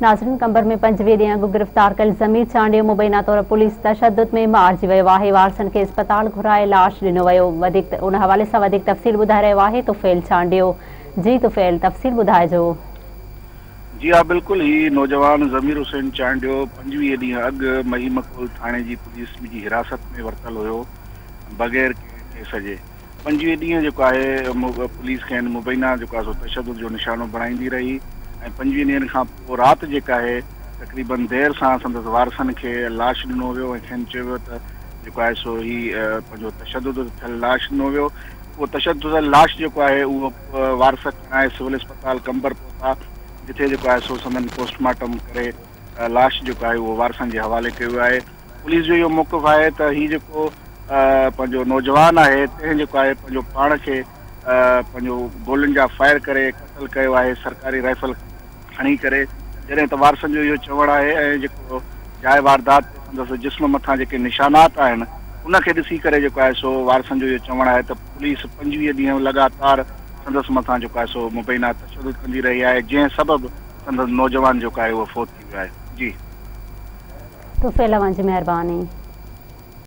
ناظرين قمبر ۾ 25 ڏينهن اڳ گرفتار ڪيل ضمير چانڊيو مبينا طور پوليس تشدد ۾ مارجي ويو آهي، وارثن کي اسپتال گهرائي لاش ڏنو ويو، وڌيڪ ان حوالي سان وڌيڪ تفصيل ٻڌائي رهيو آهي طفيل چانڊيو، جي طفيل تفصيل ٻڌائجو. جي ها بلڪل هي نوجوان ضمير حسين چانڊيو 25 ڏينهن اڳ مهي مڪول ٿاڻي جي پوليس جي حراست ۾ ورتل هيو بغير ڪنهن ڪيس جي 25 ڏينهن جيڪو آهي پوليس کين مبينا جيڪو آهي سو تشدد جو نشانو بڻائيندي رهي ۽ 25 ڏينهن کان پوء رات جيڪا آهي تقريبن دير سان سندس وارثن کي لاش ڏنو ويو ۽ کين چيو ويو ته جيڪو آهي سو هي پنهنجو تشدد ٿيل لاش ڏنو ويو اهو تشدد ٿيل لاش جيڪو آهي اهو وارث کڻائي سول اسپتال قمبر پهتا جتي جيڪو آهي سو سندن پوسٽ مارٽم ڪري لاش جيڪو آهي اهو وارثن جي حوالي ڪيو ويو آهي. پوليس جو اهو موقف آهي ته هي جيڪو پنهنجو نوجوان آهي تنهن جيڪو آهي پنهنجو پاڻ کي پنهنجو گولين جا فائر ڪري قتل ڪيو آهي سرڪاري رائفل کڻي ڪري جڏهن ته وارثن جو اهو چوڻ آهي ۽ جيڪو جاء واردات تي سندس جسم مٿان جيڪي نشانات آهن ان کي ڏسي ڪري جيڪو آهي سو وارثن جو اهو چوڻ آهي ته پوليس 25 ڏينهن لڳاتار سندس مٿان جيڪو آهي سو مبينا تشدد ڪندي رهي آهي جنهن سبب سندس نوجوان جيڪو آهي اهو فوت ٿي ويو آهي جي. طفيل اوهان جي مهرباني.